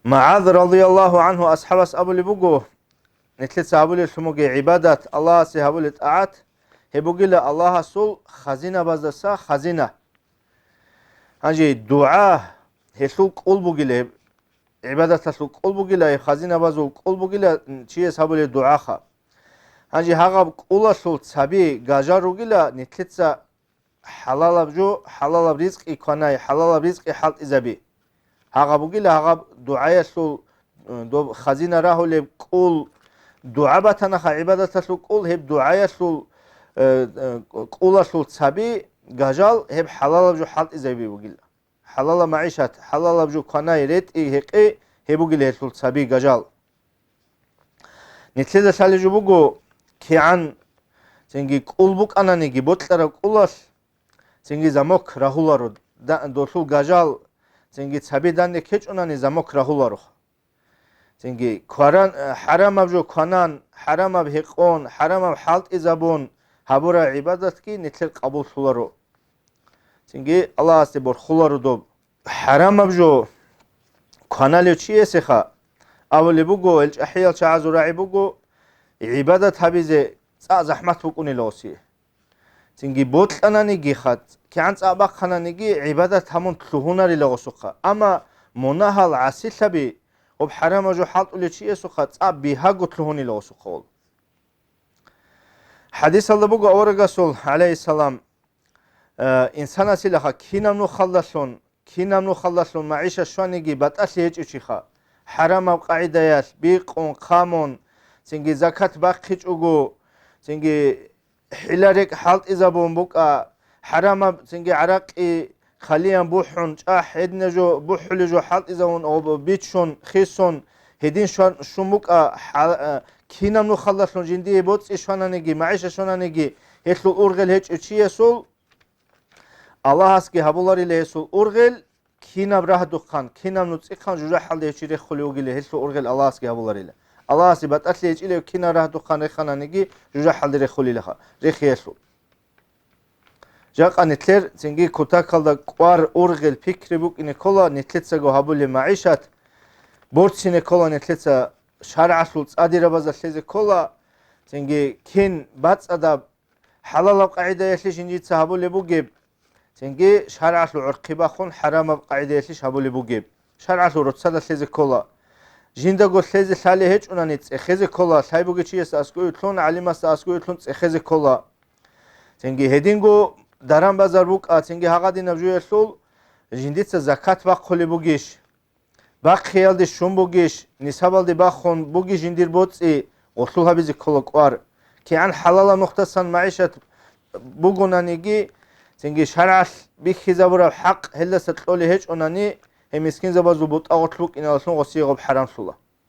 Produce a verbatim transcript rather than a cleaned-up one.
МагӀаз радияллагьу гӀангьу асхӀабас абулеб буго, нилъеца гьабулеллъун бугеб гӀибадат, Аллагьасе гьабулеб тӀагӀат, гьеб бугила Аллагьасул хазинабаздаса хазина. Гьанже дугӀа, гьелъул кӀул бугила гьеб, гӀибадаталъул кӀул бугила, гьеб хазинабазул кӀул бугила чияс гьабулеб дугӀаха. Гьанже гьагъаб кӀулалъул цаби гажал ругила, нилъеца хӀалалаб жо, хӀалалаб ризкъи кванай, хӀалалаб ризкъи хӀалтӀизаби. Гьагъаб бугила гьагъаб дугӀаялъул, э, доб хазина рагьулеб кӀул, дугӀа батанаха гӀибадаталъул кӀул, гьеб дугӀаялъул, э, э, кӀулалъул цаби гажал гьеб хӀалалаб жо хӀалтӀизаби бугила. ХӀалалаб магӀишат, хӀалалаб жо кванай, ретӀи, гьекъи, гьеб бугила гьелъул цаби гажал. Нилъеда лъалеб жо буго, кигӀан цинги кӀул букӀананиги, бокьараб кӀулалъ цинги замок рагьуларо, да-, долъул гажал цинги цаби данде ккечӀонани замок рагьуларо. Цинги кваран-, хӀарамаб жо кванан, хӀарамаб гьекъон, хӀарамаб хӀалтӀизабун гьабураб гӀибадатги нилъер къабуллъуларо. Цинги Аллагьасде борхуларо доб. ХӀарамаб жо кваналев чиясеха абулеб буго, гьел чӀахӀиял чагӀазул рагӀи буго, гӀибадат гьабизе цӀакъ захӀмат букӀунила гъосие. Цинги бокьананигиха, кигӀан цӀакъ бахъананиги гӀибадат гьабун лъугьунарила гъосухъа. Амма мунагьал гӀасилъаби, гьоб хӀарамаб жо хӀалтӀулев чиясухъа цӀакъ бигьаго лъугьунила гъосухъа гъол. ХӀадисалда буго аварагасул, гӀалайгьиссалам, э, инсанасилаха кинаб нухалдалъун, кинаб нухалдалъун магӀишат щваниги батӀалъи гьечӀев чиха, хӀарамаб къагӀидаялъ бикъун, хъамун, цинги закат бахъичӀого, цинги хӀила-рекӀ хӀалтӀизабун букӀа, хӀарамаб цинги гӀаракъи хъалиян бухӀун, чӀахӀ гьедина жо бухӀулеб жо хӀалтӀизабун об-, бичун, хисун, гьедин щван-, щун букӀа, хӀа-, а, кинаб нухалдалъун жиндие боцӀи щвананиги, магӀишат щвананиги, гьелъул ургъел гьечӀев чиясул, Аллагьасги гьабуларила гьесул ургъел, кинаб рагьдухъан, кинаб нуцӀихъан жужахӀалде гьев чи рехулев вугила, гьелъул ургъел Аллагьасги гьабуларила. Аллагьасе батӀалъи гьечӀила гьев кинаб рагьдухъан рехананиги, жужахӀалде рехулилаха, рехиялъул. Жакъа нилъер цинги кутакалда кӀвар, ургъел, пикри букӀине ккола, нилъецаго гьабулеб магӀишат, борцине ккола нилъеца, шаргӀалъул цӀадирабазда лъезе ккола, цинги кин бацӀцӀадаб хӀалалаб къагӀидаялъе жиндица гьабулеб бугеб, цинги шаргӀалъул гӀурхъи бахун хӀарамаб къагӀидаялъе гьабулеб бугеб, шаргӀалъул роцада лъезе ккола. Жиндаго лъезе лъалеб гьечӀунани цӀехезе ккола, лъай бугев чиясда аскӀове лъун, гӀалимасда аскӀове лъун цӀехезе ккола. Цинги гьединго даран-базар букӀа, цинги гьагъадинаб жуялъул жиндица закат бахъулеб бугищ? Бахъиялде щун бугищ, нисабалде бахун бугищ жиндир боцӀи, гъолъул гьабизе ккола кӀвар. КигӀан хӀалалаб нухдасан магӀишат бугонаниги, цинги шаргӀалъ бихьизабураб хӀакъ гьелдаса кьолеб гьечӀонани, гьеб мискинзабазул бутӀа гъорлъ букӀиналъун гъосие гъоб хӀарамлъула.